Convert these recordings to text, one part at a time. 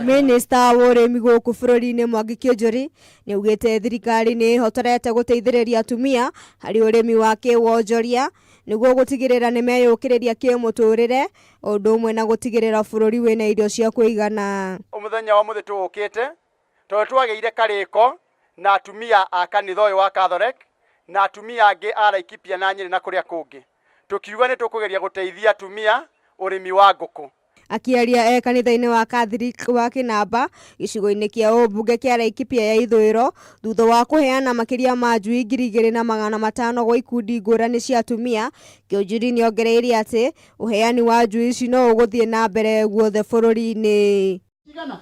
Minista wa ũrĩmi gũkũ bũrũri-inĩ Mwangi Kĩũnjũri nĩaugĩte thirikari nĩ ĩhotorete gũteithĩrĩria atumia harĩ ũrĩmi wa kĩwonjoria nĩguo gũtigĩrĩra nĩmeyũkĩrĩria kĩmũtũrĩre o ũndũ ũmwe na gũtigĩrĩra bũrũri wĩna irio cia kũigana. Mũthenya wa ũmũthĩ tũũkĩte tondũ twagĩire karĩko na atumia a kanitha ũyũ wa Catholic na atumia angĩ a Laikipia na Nyĩrĩ na kũrĩa kũngĩ. Tũkiuga nĩ tũkũgeria gũteithia atumia ũrĩmi wa ngũkũ. Akĩaria e kanitha-inĩ wa Catholic wa Kĩnamba gĩcigo-inĩ kĩa ũmbunge kĩa Laikipia ya ithũĩro thutha wa kũheana makĩria ma njui 2500 gwa ikundi ngũrani cia atumia, Kĩũnjuri nĩongereire atĩ ũheani wa njui ici no ũgũthiĩ na mbere guothe bũrũri-inĩ. Cigana?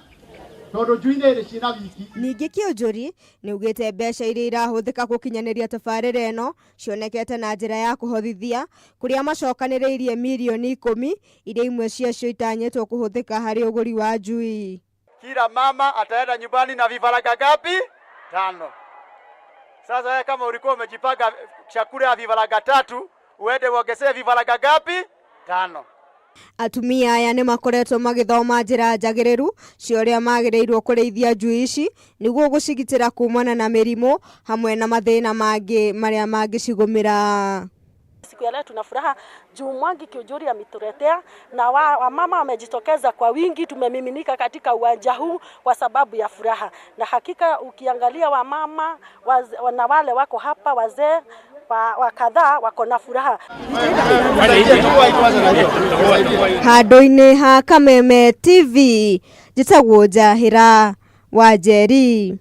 Tondũ njui nĩ ĩrĩ ciĩna wiki. Ningĩ Kĩũnjũri nĩaugĩte mbeca iria irahũthĩka gũkinyanĩria tabarĩra ĩno cionekete na njĩra ya kũhothithia, kũrĩa macokanĩrĩirie mirioni ikũmi iria imwe ciacio itanyĩtwo kũhũthĩka harĩ ũgũri wa njui. Kila mama ataenda nyumbani na vifaranga ngapi? Tano. Sasa wewe kama ulikuwa umejipanga chakula ya vifaranga tatu, uende uongezee vifaranga ngapi? Tano. Atumia aya nĩ makoretwo magĩthoma njĩra njagĩrĩru cia ũrĩa magĩrĩirwo kũrĩithia njui ici nĩguo gũcigitĩra kumana na mĩrimũ hamwe na mathĩna mangĩ marĩa mangĩcigũmĩra. Siku ya leo tuna furaha juu Mwangi Kiunjuri ametuletea na wamama wamejitokeza kwa wingi, tumemiminika katika uwanja huu kwa sababu ya furaha, na hakika ukiangalia wamama na wale wako hapa wazee wa kadhaa wako na furaha. Handũ-inĩ ha Kameme TV, njĩtagwo Njahĩra wa Njeri.